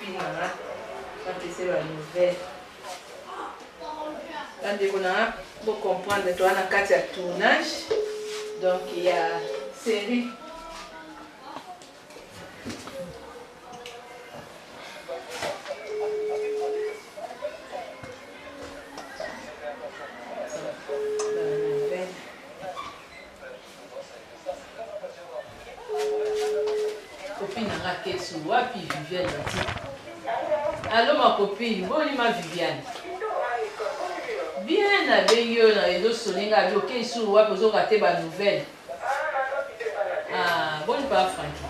copine na nga napese ba nouvelle bandeko na nga bocomprendre toa na kati ya tournage donc ya série. Copine na nga kesu wapi Viviane bati. Allo ma copine, boni ma Viviane? Bien nabengi yo na ezo sonne nga abi okei sur wapi ozo rate ba nouvelles. Ah, boni pa Francky?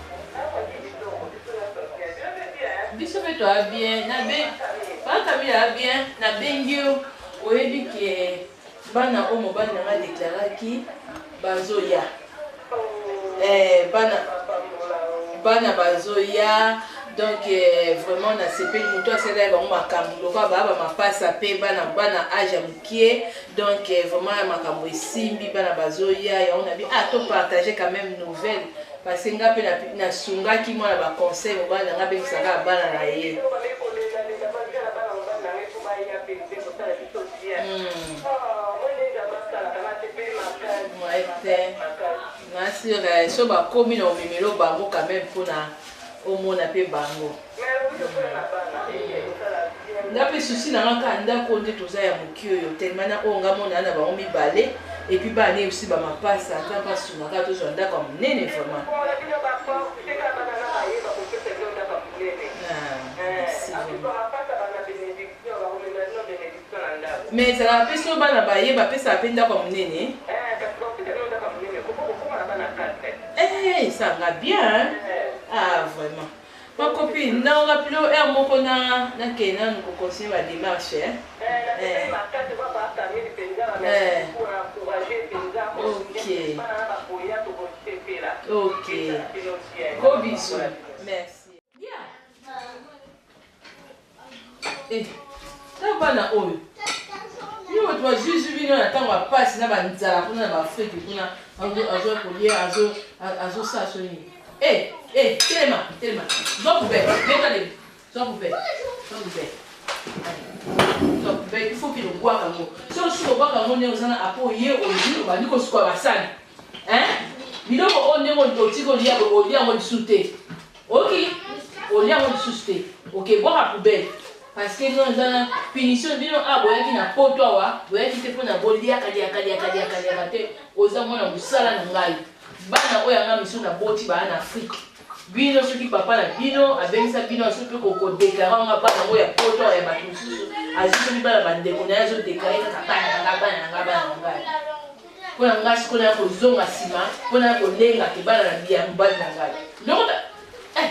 Biso pe toa bien, na be pa Camille a bien, nabengi yo oyebi ke Bana oyo mobali na nga declaraki bazoya eh, bana bana bazoya donc eh, vraiment nasepeli moto asala ya bango makambo lokola baa bamapasa mpe bana bana age ya mokie donc eh, vraiment ya makambo esimbi bana bazoya yango nabi ah to partage quand même nouvelle parce que nga mpe nasungaki mwana baconseil mobali na nga abengisaka bana na ye. Nasir so bakomi na omemelo bango quand même mpona omona mpe bango. Nga mpe susi na nga kaka ndako nde toza ya moki oyo tellement na oyo nga mona na bango mibale epuis bana ne osi bamapasa nzambe asunga kaka tozwa ndako ya monene vraiment. Mais ezalaka pe soki bana baye bapesaka pe ndako ya munene. Eh kasi bakopesa bino ndako ya munene ko po bokoma na bana 4. Eh esanga bien hein. Ah vraiment. Ma copine na rappeler yo heure moko na nakende nanu ko continuer ba demarche hein. Eh nasepeli makasi oza pa Camille penza ba merci beaucoup na encourage penza Ok. Bana na bakoya tokosepela. Ok. Esala bino bien. Gros bisous. Merci. Eh, ta bana oyo bino bato bazwizwi bino na ntango ya mpasi na banzala kuna na baafrike kuna azwa kolia azosala so nini. Eh, eh, telema telema, zwa poubelle, beta lebi, zwa poubelle, zwa poubelle, zwa poubelle. Il faut kende obwaka yango. Soki osuki obwaka yango ndenge oza na apo ye ozwi obandi kosukola basani hein biloko oyo ndenge otiki olia olia yango lisusu te. Oyoki? Olia yango lisusu te. Ok, bwaka poubelle. Parce que non eza na punition bino awa boyaki na poto awa boyaki te pona boliaka liaka liaka liaka liaka te. Oza mwana mosala na ngai. Bana oyo ya ngai misusu naboti baya na Afrique. Bino soki papa na bino abengisa bino azo pe ko declarer nga bana ngo ya poto awa ya bato mosusu azwi soki bana bandeko na ye azo declarer kaka bana na ngai bana na ngai bana na ngai. Mpo na ngai sikoyo naya kozonga nsima mpo naya kolenga te bana na ya mobali na ngai lokota eh,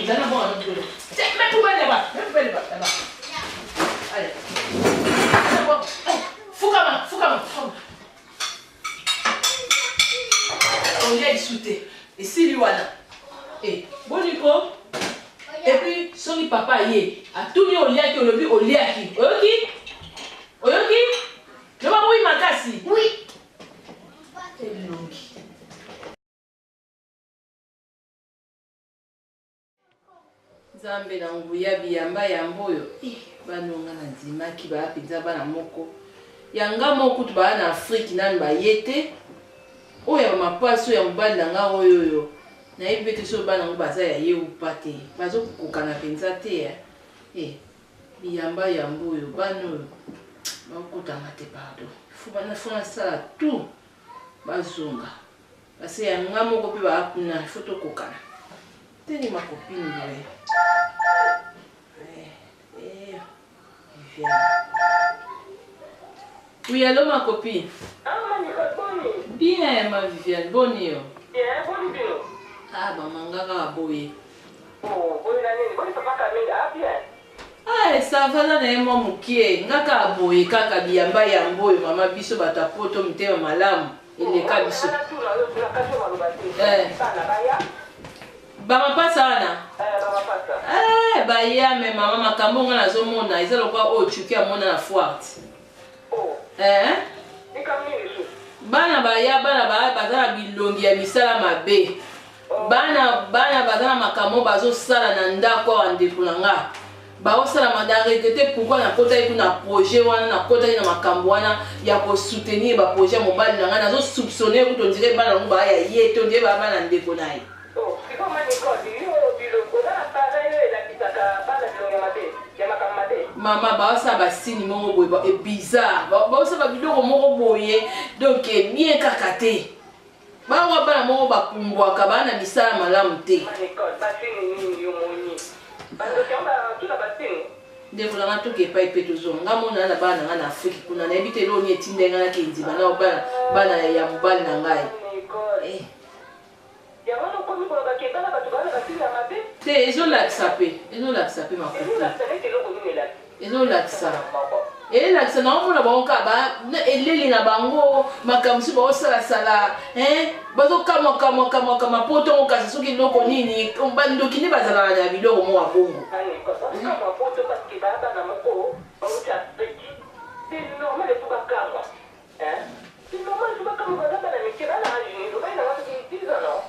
zala bonga na bolo mets poubelle là-bas, mets poubelle là-bas, là-bas. Allez. Eh, fukama, fukama, fukama. Olia lisusu te. Esili wana. Eh, boni ko? Et puis soki papa aye, atuni oliaki olobi oliaki. Oyoki? Oyoki? Loba oui makasi. Oui. Elongi. Nzambe na nguya biyamba yamba oyo eh, bana oyo nga nandimaki baya mpenza bana moko ya nga moko kutu baya na Afrique nanu baye te oyo ya bamapasi oyo ya mobali na nga oyo oyo nayebi mpe te soki bana yango baza ya ye upa te bazokokana mpenza te eh. Eh, Biyamba yamba oyo bana oyo bakota nga te pardon faut bana faut nasala tout bazonga parce que ya nga moko pe ba kuna faut tokokana teni ma copine boye eh, eh, Viviane. Oui, allô ma copine. Ah, ma Nicole, boni? Bien, ma Viviane, boni yo? Bien, boni bino? Ah, maman nga kaka boye. Oh, boni na nini? Boni papa Camille, ah bien? Ah, ça va na ye mwa mokie. Nga kaka boye kaka biyamba yambo oyo mama biso bato ya poto mitema malamu eleka biso. Eh. Bamapasa wana? Eh, baya me mama makambo nga nazomona eza lokola oyo Chuki amona na foire. Eh? Bana baya bana ba baza na bilongi ya misala mabe. Bana bana baza na makambo bazosala na ndako awa, ndeko na nga. Baosala na regrete pourquoi nakotaki kuna projet wana, nakotaki na makambo wana ya kosoutenir baprojet ya mobali na ngai. Nazosoupçonne kutu, on dirait bana yango baya ya ye te, on dirait baya bana ndeko na ye. Oh, sikoyo ma Nicole, yo biloko oza na appareil oyo elakisaka bana bilongi ya mabe, ya makambo mabe? Mama, baosala basini moko boye bizarre, baosala biloko moko boye, donc bien kaka te. Bawa bana moko bapumbwaka, baa na misala malamu te. Ma Nicole, basini nini yo moni? Bandoki yango batuna basini? Ndeko na nga, toke epai mpe tozonga. Nga mona na bana na nga na Afrike kuna, nayebi te eloko nini etindai nga nakendima na bana bana ya mobali na ngai. Nicole. Eh. Yango wana okomi koloba ke bana bato baa na basini ya mabe? Te, ezolakisa mpe, ezolakisa mpe makoki. Ezolakisa neti eloko nini elakisa? Ezolakisa. Moko. Elakisa, naomona bango kaka eleli na bango, makambo mosusu baosalasala, bazokamwakamwakamwakamwa po ntongo, kasi soki eloko nini, bandoki nde bazalaka na biloko moko ya bongo. Ma Nicole, bakamwa poto parce que baya bana moko bauti Afrique. C'est normal efu bakamwa. Hein? C'est normal efu bakamwa, baza bana mike, bana âge nini? Obali nango soki 10 ans, non?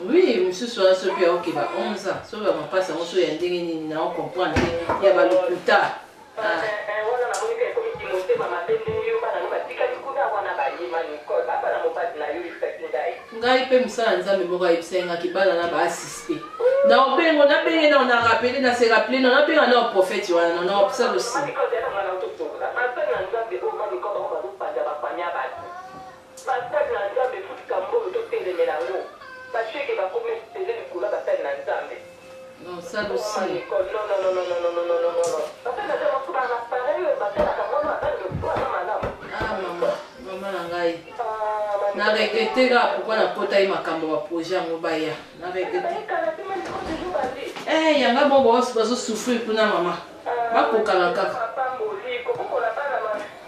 Oui, mosusu wana soki aokeba 11 ans, soki bamapasi yango so ya ndenge nini, na ocomprendre te, ya balokuta. Wana namoni ka ekomi kimotema mabe ndenge yo bana no batikali kuna wana bayema. Nicole, baba na mobali na yo esaki ngai. Ngai mpe mosala Nzambe moko ayebisai ngaki bana na baasuspect na obengo, nabenge nao, na rappeler, na se rappeler, na nabenga nao prophète wana na opesa losi. Ma Nicole, yaka nga na otosolola. Basali na Nzambe oyo, ma Nicole, bango bazopanza bafamille ya bato. Basali na Nzambe efutika mbongo, totelemela yango. Basheke bakomi ebele likolo ya basali na Nzambe. Non, ça aussi. Ma Nicole, non, non, non, non, non, non, non, non, non, non. Basali na Nzambe mosusu baa na appareil oyo basalaka mwana aza ndoki, oyo aza malamu. Ah mama, mama na ngai. Ah, ma Na Nicole. regrete kaka pourquoi nakota ye makambo ya baprojet yango, baya na regrete. Bayekala te, ma Nicole, toujours bandi. Eh, yanga bo bazosouffrir kuna, mama, bakokana kaka. Mapamboli kobokola bana,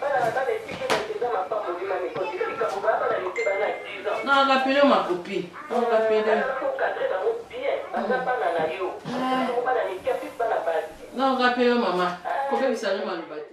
bana bana etiki eza mapamboli. Ma Nicole, tika likambo, baya bana mike, bana ya 10 ans. Na rappeler ma copine, na rappeler. Cadre bango bien, baza bana na yo, bango bana mike, apesi bana basi. Na rappeler mama, kobebisa no maloba te.